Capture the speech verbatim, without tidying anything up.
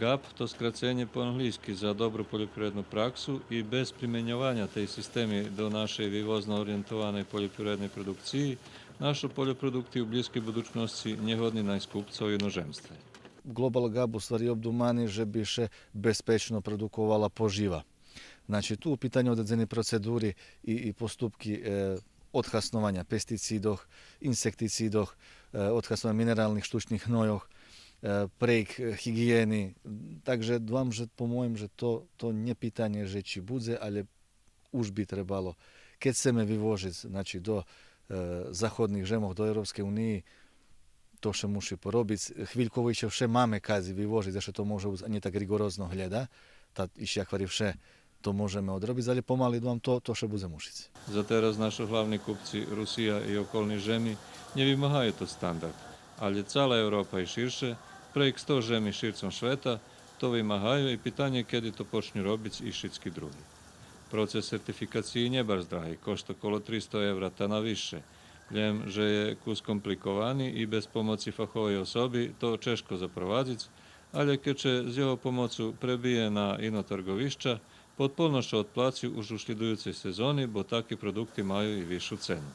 ГАП то скраценє по английски за добру польопривредну праксу и без применьованя тей системи до нашей вивозно ориєнтованей польопривредней продукциї, нашо польопродукти у блїзкей будучносци нє годни найсц купца у иножемстве. Global gap у ствари обдумани же би ше безпечно продуковала пожива. Значи, ту у питаню одредзени процедури и, и поступки, е, одхаснованя пестицидох, инсектицидох, е, одхаснованя минералних штучних гнойох, е, прейґ, е, гиґиєни. Так же думам же, по моїм, же то, то нє питанє же чи будзе, але уж би требало. Кед сцеме вивожиц, значи, до, е, заходних жемох, до Европскей униї, то ше муши поробиц. Хвильково ище вше маме кадзи вивожиц, же ше то може уз-, нє так риґорозно глєда, та ище як гварим вше то можеме одробиц, але помали думам то, то ше будзе мушиц. За тераз нашо главни купци Русия и околни жеми нє вимагаю тот стандард, але цала Европа и ширше, прейґ сто жеми ширцом швета, то вимагаю и питанє кеди то почню робиц и шицки други. Процес сертификациї нє барз драги, кошта коло тристо евра та на висше. Лєм же є кус компликовани и без помоци фаховей особи то чежко запровадзиц, але кед ше з його помоцу пребиє на ино тарґовища, подполно ше одплаци уж у шлїдуюцей сезони, бо таки продукти маю и висшу цену.